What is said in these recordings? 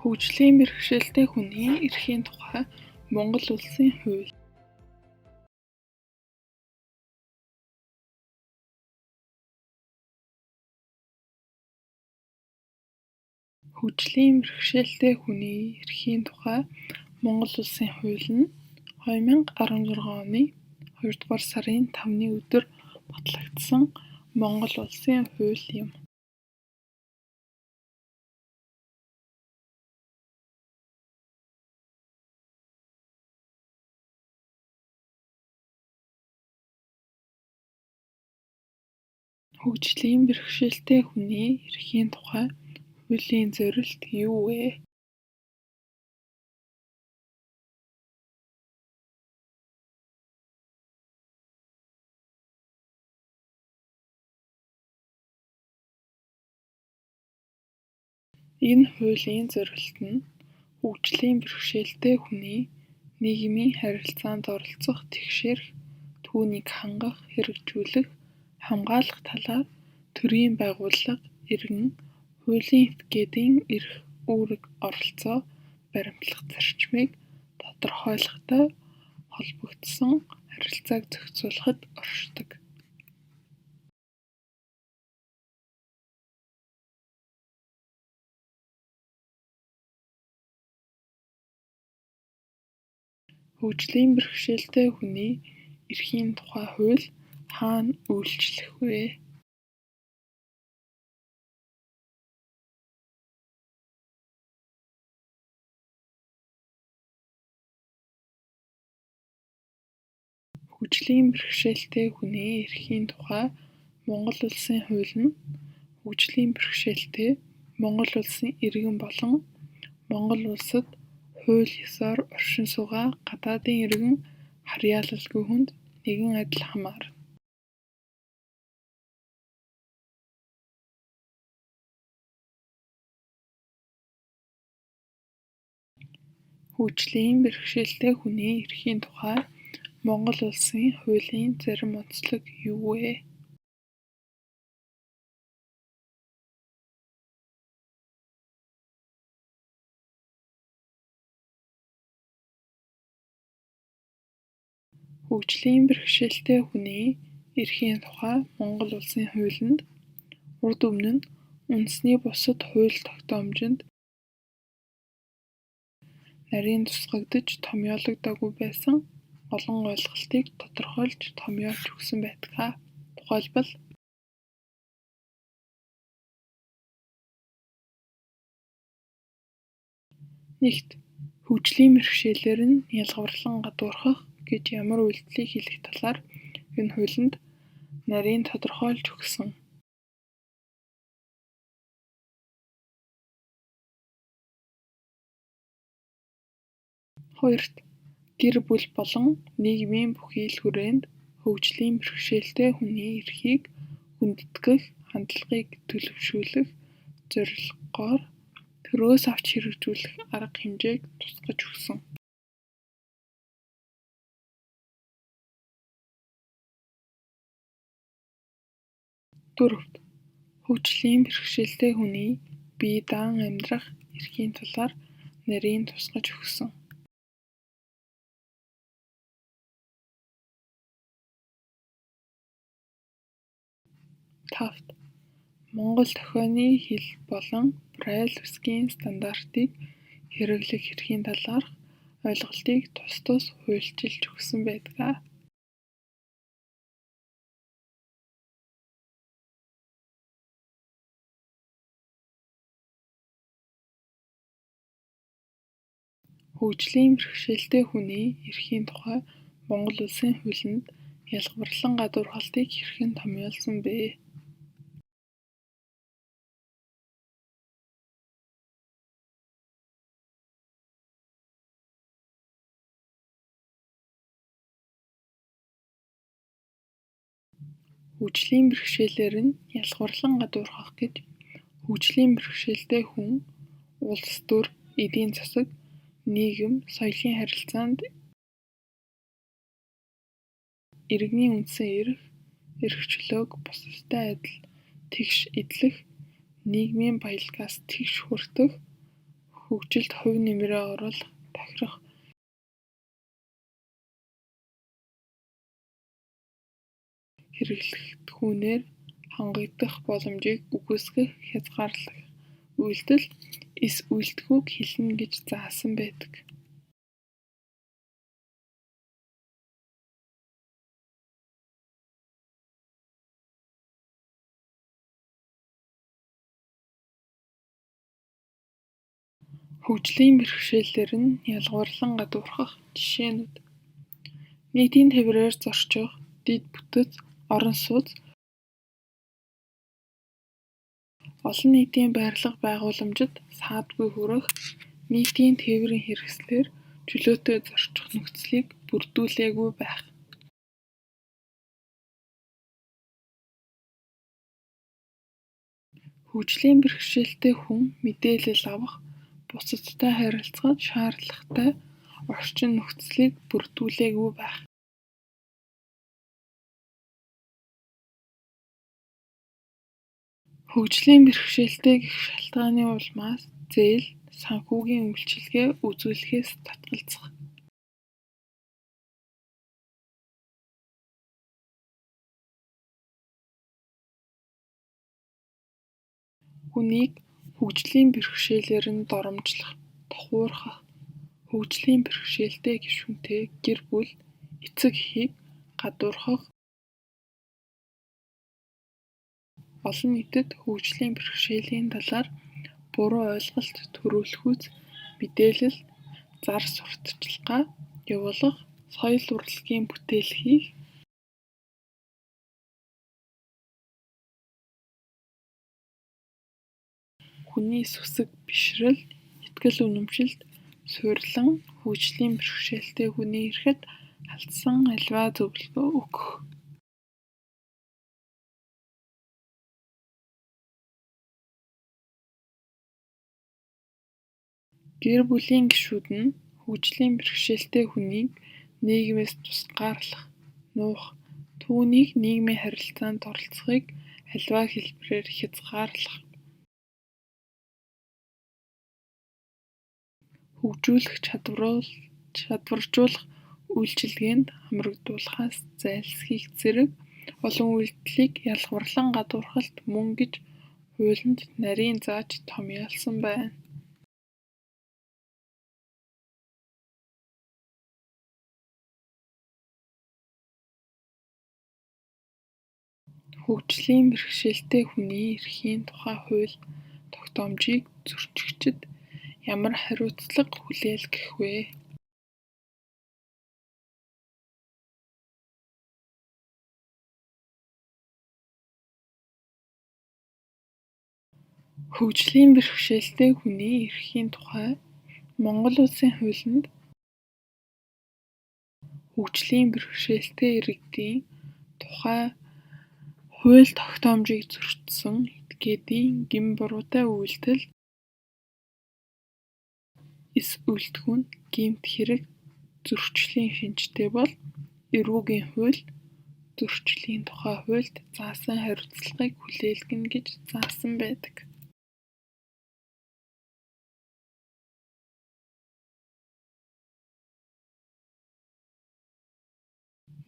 Хөгжлийн бэрхшээлтэй хүний эрхийн тухай Монгол Улсын хууль. Хөгжлийн бэрхшээлтэй хүний эрхийн тухай Монгол Улсын хууль нь 2016 оны 2-р сарын 5-ны өдөр батлагдсан Монгол Улсын хууль юм. Хөгжлийн бэрхшээлтэй хүний эрхийн тухай хуулийн зорилт юу вэ? Энэ хуулийн зорилт нь хөгжлийн бэрхшээлтэй хүний нийгмийн харилцаанд оролцох тэгш эрх, түүнийг хангах, хэрэгжүүлэх, хамгаалах талаар төрийн байгууллага, иргэн, хуулийн этгээдийн эрх, үүрэг, оролцоо баримтлах зарчмыг тодорхойлохтой холбогдсон харилцааг зохицуулахад оршидог. Хөгжлийн бэрхшээлтэй хүний эрхийн тухай хууль хаана үйлчлэх вэ? Хөгжлийн бэрхшээлтэй хүний эрхийн тухай Монгол Улсын хууль нь хөгжлийн бэрхшээлтэй Монгол Улсын иргэн болон Монгол Улсад хууль ёсоор оршин суугаа гадаадын иргэн харьяалалгүй хүнд нэгэн адил хамаарна. Хөгжлийн бэрхшээлтэй хүний эрхийн тухай Монгол Улсын хуулийн зарим онцлог юу вэ? Хөгжлийн бэрхшээлтэй хүний эрхийн тухай Монгол Улсын хуулинд урд өмнө нь үндэсний бусад хууль тогтоомжинд нарийн тусгагдаж томьёологдоогүй байсан олон ойлголтыг тодорхойлж томьёолж өгсөн байдаг. Тухайлбал нэгт хөгжлийн бэрхшээлээр нь ялгаварлан гадуурхах гэж ямар үйлдэлийг хэлэх талаар энэ хуулинд нарийн тодорхойлж өгсөн. Хоёрт гэр бүл болон нийгмийн бүхий л хүрээнд хөгжлийн бэрхшээлтэй хүний эрхийг хүндэтгэх хандлагыг төлөвшүүлэх зорилгоор төрөөс авч хэрэгжүүлэх арга хэмжээг тусгаж өгсөн. Дөрөвт хөгжлийн бэрхшээлтэй хүний бие даан амьдрах эрхийн талаар нарийн тусгаж өгсөн. Тавт монгол дохионы хэл болон Брайль үсгийн стандартыг хэрэглэх эрхийн талаарх ойлголтыг тус тус хуульчилж өгсөн байдаг. Хөгжлийн бэрхшээлтэй хүний эрхийн тухай Монгол Улсын хуулинд ялгаварлан гадуурхалтыг хэрхэн томьёолсон бэ? Хөгжлийн бэрхшээлээр нь ялгаварлан гадуурхах гэж хөгжлийн бэрхшээлтэй хүн улс төр, эдийн засаг, нийгэм, соёлын харилцаанд иргэний үндсэн эрх, эрх чөлөөг бусадтай адил тэгш эдлэх, нийгмийн баялагаас тэгш хүртэх, Хөгжилд хувь нэмрээ оруулах, тохирох хэрэглэгдэхүүнээр хангагдах боломжийг үгүйсгэх хязгаарлах үйлдэл, эс үйлдэггүйг хэлнэ гэж заасан байдаг. Хөгжлийн бэрхшээлээр нь ялгаварлан гадуурхах жишээнүүд. Нийтийн тээврээр зорчих, дэд бүтэц, орон сууц, олон нийтийн байрлах байгууламжид саадгүй хүрэх, нийтийн тээврийн хэрэгслээр чөлөөтэй зорчих нөхцөлийг бүрдүүлээгүй байх. Хөгжлийн бэрхшээлтэй хүн мэдээлэл авах, бусадтай харилцахад шаардлагатай орчин нөхцөлийг бүрдүүлээгүй байх. Хөгжлийн бэрхшээлтэй гэх шалтгааны улмаас зээл, санхүүгийн үйлчилгээ үзүүлэхээс татгалзах. Хүнийг хөгжлийн бэрхшээлээр нь доромжлох, тохуурхах, хөгжлийн бэрхшээлтэй гишүүнтэй гэр бүл, эцэг эхийг гадуурхах, олон нийтэд хөгжлийн бэрхшээлийн талаар буруу ойлголт төрүүлэхүйц мэдээлэл, зар сурталчилгаа явуулах, соёл урлагийн бүтээл хийх, хүний сүсэг бишрэл, итгэл үнэмшилд суурилан хөгжлийн бэрхшээлтэй хүний эрхэд алдсан аливаа зөвлөгөө өгөх. Гэр бүлийн гишүүд нь хөгжлийн бэрхшээлтэй хүнийг нийгмээс тусгаарлах, нуух, түүнийг нийгмийн харилцаанд оролцохыг аливаа хэлбэрээр хязгаарлах. Хөгжүүлэх чадваржуулах үйлчилгээнд хамрагдуулахаас зайлсхийх зэрэг олон үйлдэлийг ялгаварлан гадуурхалт мөн гэж хуулинд нарийн зааж томьёолсон байна. Хөгжлийн бэрхшээлтэй хүний эрхийн тухай хууль тогтоомжийг зөрчигчид ямар хариуцлага хүлээлгэх вэ? Хөгжлийн бэрхшээлтэй хүний эрхийн тухай Монгол Улсын хуулинд хөгжлийн бэрхшээлтэй иргэдийн тухай хууль тогтоомжийг зөрчсөн этгээдийн гэм буруутай үйлдэл, эс үйлдэггүй нь гэмт хэрэг зөрчлийн шинжтэй бол эрүүгийн хууль, зөрчлийн тухай хуульд заасан хариуцлагыг хүлээлгэнэ гэж заасан байдаг.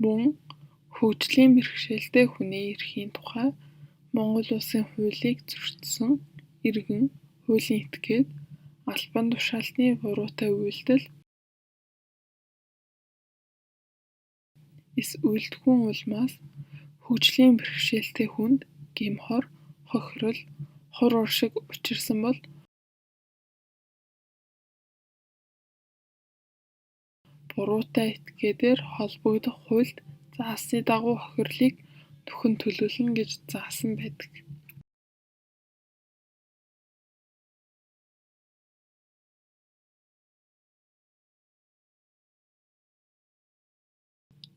Мөн хөгжлийн бэрхшээлтэй хүний эрхийн тухай Монгол Улсын хуулийг зөрчсөн иргэн, хуулийн этгээд, албан тушаалтны буруутай үйлдэл, эс үйлдэггүй улмаас хөгжлийн бэрхшээлтэй хүнд гэм хор, хохирол, хур уршиг учирсан бол буруутай этгээдээр холбогдох хуульд заасны дагуу хохирлыг нөхөн төлөвлөнө гэж заасан байдаг.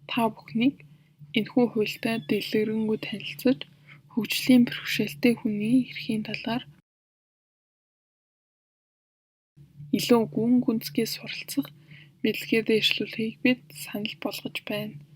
Та бүхнийг энэхүү хуультай дэлгэрэнгүй танилцаж, хөгжлийн бэрхшээлтэй хүний эрхийн талаар илүү гүн гүнзгий суралцах, мэдлэгээ дэвшлүүлэхийг бид санал болгож байна.